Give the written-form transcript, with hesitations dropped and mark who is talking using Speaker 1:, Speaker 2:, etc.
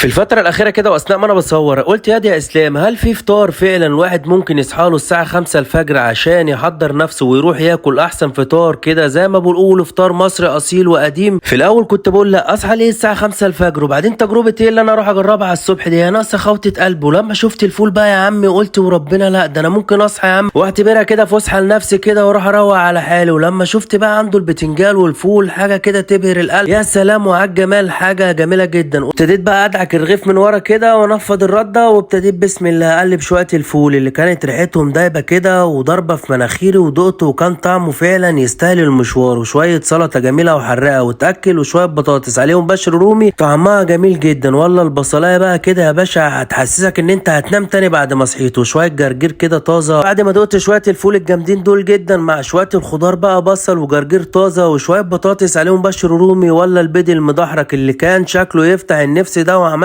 Speaker 1: في الفترة الأخيرة كده وأثناء ما أنا بصور قلت يا دي يا إسلام، هل في فطار فعلا الواحد ممكن يصحى له الساعة 5 الفجر عشان يحضر نفسه ويروح ياكل أحسن فطار كده زي ما بنقول فطار مصري أصيل وقديم؟ في الأول كنت بقول لا، أصحى ليه الساعة 5 الفجر؟ وبعدين تجربة إيه اللي أنا أروح أجربها على الصبح دي؟ يا ناقصة خوتة قلب. ولما شفت الفول بقى يا عمي قلت وربنا لا، ده أنا ممكن أصحى يا عم واعتبرها كده فسحة لنفسي كده وأروح أروق على حالي. ولما شفت بقى عنده البتنجال والفول حاجة كده تبهر القلب، يا سلام وعلى الجمال، حاجة جميلة جدا. ابتديت بقى ادعك الرغيف من ورا كده وانفض الردة، وابتديت بسم الله اقلب شوية الفول اللي كانت ريحتهم دايبه كده وضربه في مناخيري، ودقته وكان طعمه فعلا يستاهل المشوار. وشوية سلطة جميلة وحراقه وتاكل، وشوية بطاطس عليهم بشر رومي طعمها جميل جدا. والله البصلايه بقى كده يا باشا هتحسسك ان انت هتنام تاني بعد ما صحيت. وشوية جرجير كده طازة. بعد ما دقت شوية الفول الجامدين دول جدا مع شوية الخضار بقى، بصل وجرجير طازة وشوية بطاطس عليهم بشر رومي، ولا البيض المدحرج اللي كان شكله يفتح النفس ده، وعملت